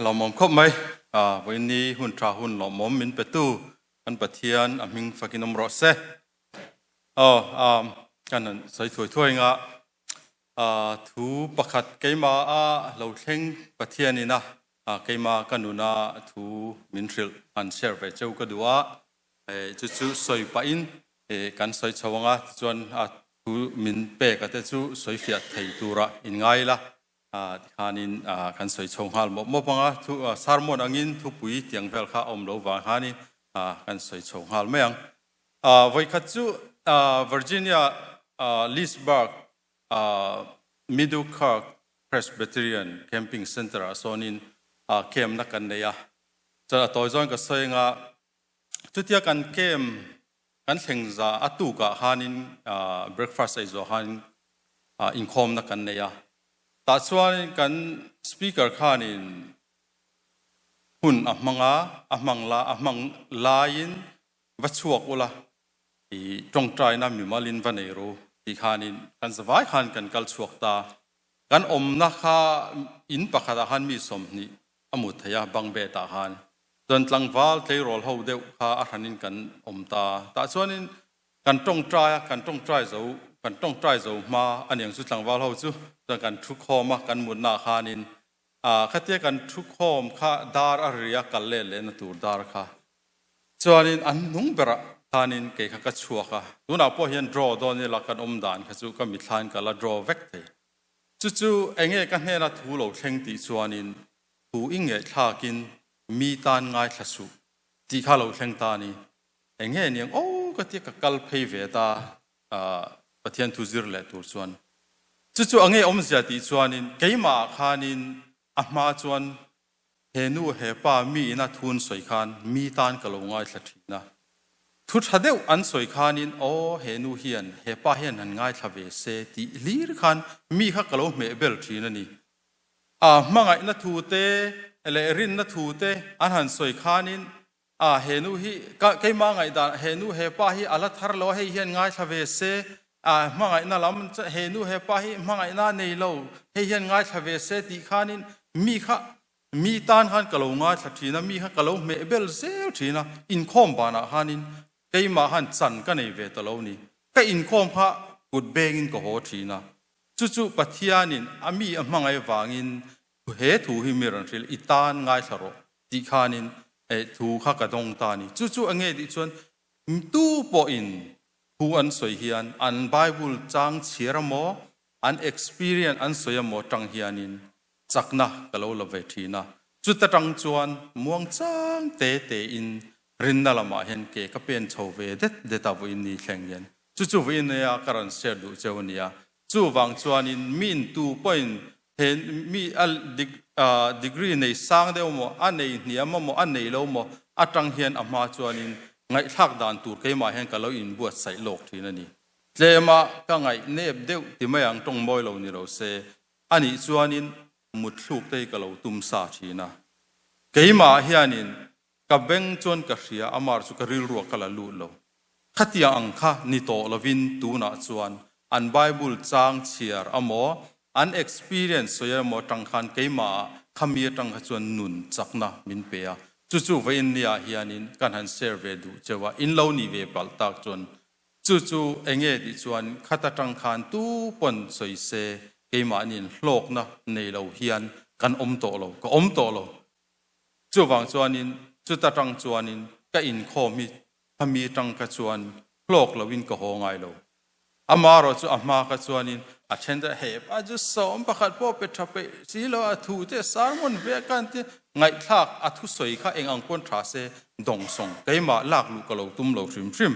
Lawmawm khawp mai. Vawiinni hun tha hun lawmawm min petu kan Pathian a hming fakin awm rawh se. Aw, kan han sawi thuai thuai nga thu pakhat keimah a lo thleng Pathian ina keimah ka nuna thu min hrilh han share ve cheu ka duh a. Chu chu sawi pahin kan sawi chho anga tichuan a thu min pek a te chu sawi fiah thei tura in ngai la. Tikhanin kan sawi chho nghal mawp mawp ang a, thu sermon angin thupui tiang vel kha a awm lo vang khanin kan sawi chho nghal mai ang. Vawikhat chu Virginia Leesburg Meadowkirk Presbyterian Camping Center ah sawnin camp na kan nei a, chuan a tawi zawn ka sawi anga chutia kan camp kan thleng za a tukah khanin breakfast ei zawh khan inkhawmna kan nei a, tah chuanin kan speaker khanin hun a hmang a, a hmang la a hmang laiin va chhuak ula i tawngtaina mimalin va nei ru tih khanin kan zavai khan kan kal chhuak ta. Kan awmna kha in pakhatah khan mi 20 a mut thei a, bang bet ah khan. Chuan tlangval tleirawl ho deuh kha a hranin kan awm ta. Tah chuanin kan tawngtai a, kan tawngtai zo, kan tawngtai zo hma a niang chu tlangval ho chu. Chuan kan thu khawm a, kan mutna ah khanin ah khatia kan thu khawm kha dar a ri a, kal let lehna tur dar kha. Chuanin an hnung berah khanin kei kha ka chhuak a, tunah pawh hian draw dawn ila kan awm dan kha chu ka mithlain ka la draw vek thei. Chu chu enge ka hnena thu lo thleng tih chuanin thu i ngaihthlakin mi tan ngaithla suh tih kha lo thleng ta a ni. Enge niang aw ka tia ka kal phei ve ta Pathian thu zir leh tur chuan. Chu chu ange awmzia tih chuanin keimah ah khanin a hma chuan he nu he pa mi ina thu an sawi khan mi tan ka lo ngaithla thin a. Thu tha deuh an sawi khanin aw he nu hian he pa hian han ngaithla ve se tih hlir khan mi kha ka lo hmeh bel thin a ni. A hmangaihna thu te leh rinna thu te an han sawi khanin, A, he nu hi, ka, keimah ngaihdan, he nu he pa hi a la thar lo a, hei hian ngaithla ve se, a, hmangaihna lam, he nu he pa hi hmangaihna a nei lo, hei hian ngaithla ve se tih khanin mi kha, mi tan khan ka lo ngaithla thin a, mi kha ka lo hmeh bel zel thin a, inkhawm banah khanin keimah khan chan ka nei ve ta lo ni. Ka inkhawm kha kut bengin ka haw thin a. Chu chu Pathianin a mi a hmangaih vangin he thu hi mi rawn hrilh, i tan ngaithla rawh tih khanin thu kha ka dawng ta a ni. Chu chu enge tih chuan tu pawhin thu an sawi hian an Bible chang chhiar amaw, an experience an sawi amaw tang hianin chakna ka lo la ve thin a. Chuta tang chuan muangchang te tein Rinna lamah hian ke ka pen chho ve det det a vawiin ni thleng hian. Chu chu vawiin nia ka rawn share duh cheu a nia. Chuvang chuanin mi intu pawhin he mi a degree nei sang deuh maw, a nei hniam a maw, a nei lo maw atang hian a hma chuanin ngaihthlak dan tur keimah hian ka lo inbuatsaih lawk thin a ni. Tlema ka ngaih nep deuh ti mai ang tawng mawi lo ni lo se, anih chuanin mutthluk te hi ka lo tum sa thin a. Keimah hianin Ka beng chuan ka hria, amar chu ka rilruah ka la lut lo. Khatiang ang kha ni tawh lovin tunah chuan an Bible chang chhiar amaw, an experience sawi emaw atang khan keimahah khami atang kha chuan nun chakna min pe a. Chu chu vawiin niah hianin kan han share ve duh cheu a, in lo nih ve palh tak chuan chu chu enge tih chuan khat atang khan tu pawn sawi se keimahniin hlawkna nei lo hian kan awm tawh lo, ka awm tawh lo. Chuvang chuanin chuta tang chuanin ka inkhawm hi khami tang kha chuan hlawk loin ka haw ngai lo. Amarawh chu a hma kha chuanin a then te he pa chu 11 pawh pe tha peih si lo a thu te sermon ve ka an ti ngaihthlak a thusawi kha eng ang pawn tha se dawngsawng keimah lak luh ka lo tum lo hrim hrim.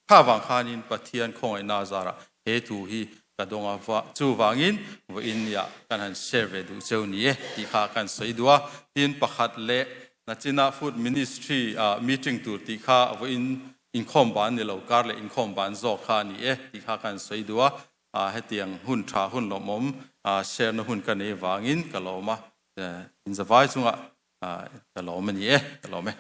Kha vang khanin Pathian khawngaihna zarah he thu hi ka dawng a, va chuvangin vawiin nia kan han share ve duh cheu ni e tih kha kan sawi duh a. Tin pakhat leh nachina Food Ministry ah meeting tur tih kha vawiin inkhawm ban ni lo kar leh inkhawm ban zawk kha a ni e tih kha kan sawi duh a. Hetiang hun tha hun lawmawm share na hun ka nei vangin ka lawm a, inzavai chungah ka lawm a ni e, ka lawm e.